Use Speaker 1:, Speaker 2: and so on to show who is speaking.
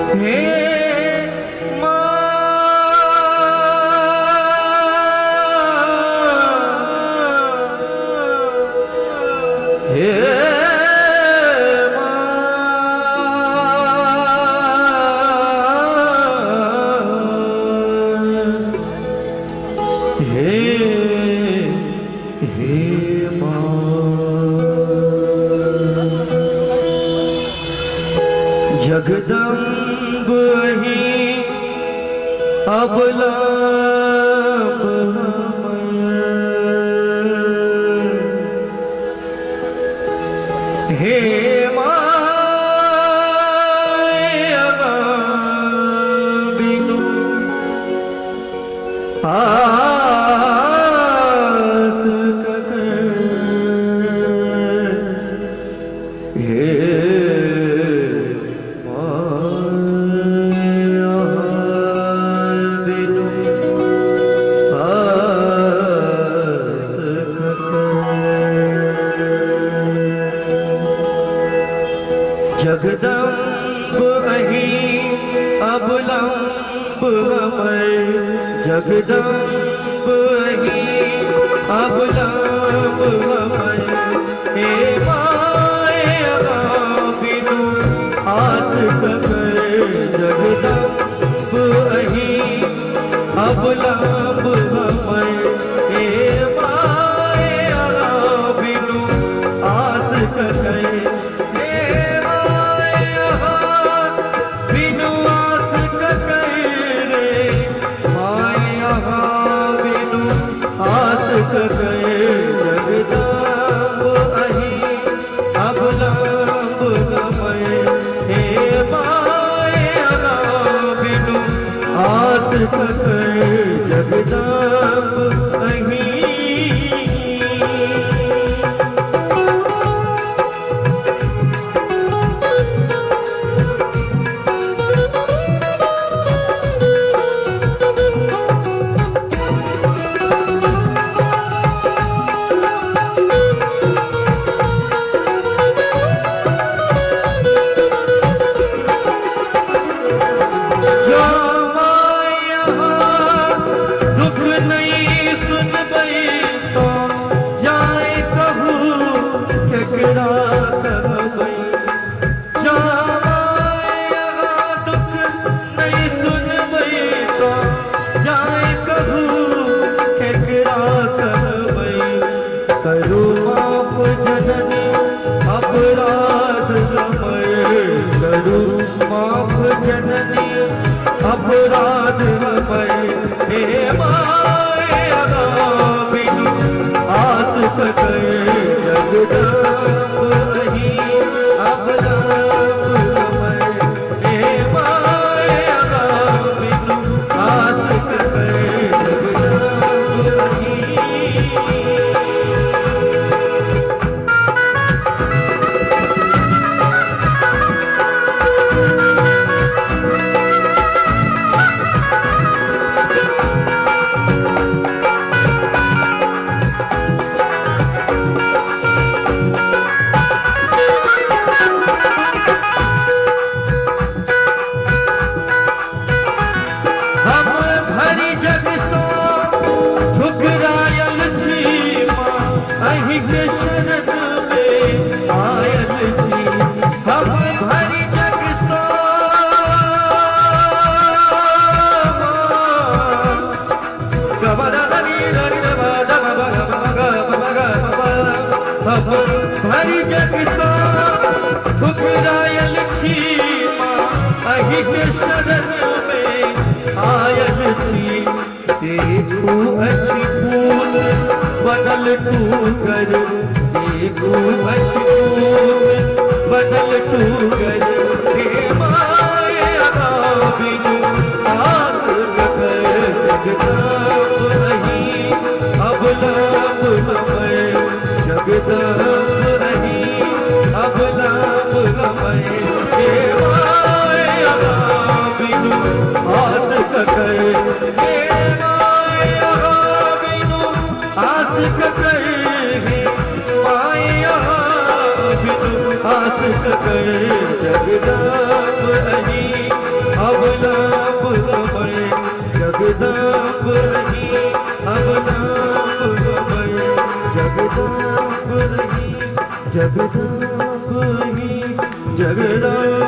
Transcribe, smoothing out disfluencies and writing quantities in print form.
Speaker 1: हे माँ, हे माँ, हे हे माँ। जगदम्ब ही अबलाब हे माया बिनु आस ककर हे माया बिनु आस ककर। जगदम्ब अहीं अवलंब हमर, जगदम्ब अहीं अवलंब हमर, हे माया बिनु आस ककर। जगदम्ब अहीं अवलंब हमर, हे माया बिनु आस ककर। हे माया बिनु आस ककर रे, माया बिनु आस ककर। जगदम्ब अहीं अवलंब हमर, हे माया बिनु आस ककर। जगदम्ब अहीं। जो माया दुख नहीं सुनबै तो जाय कहू केकरा कहबै। जो माया दुख नहीं सुनबै तो जाय कहू केकरा कहबै। करू माफ जननी अपराध हमर, करू माफ जननी अपराध हमर, हे माया बिनु आस ककर। जगदम्ब अहीं अवलंब हमर, हे माया बिनु आस ककर। जगदम्ब अहीं। हम भरि जग सँ ठुकरायल छी माँ, अहिके शरण मे आयल छी। हम भरि जग सँ हम भरि जग सँ ठुकरायल छी माँ, अहिके शरण मे आयल छी। देखू अछि पूत बनल टूगर, देखू अछि पूत बनल टूगर, हे माया बिनु आस ककर। जगदम्ब अहीं अवलंब हमर, जगदम्ब अहीं अवलंब हमर, हे माया बिनु आस ककर। हे माया बिनु आस ककर, हे माया बिनु आस ककर। जगदम्ब अहीं अहीं, अब नाम हमर। जगदम्ब अहीं, जगदम्ब अहीं, जगदम्ब।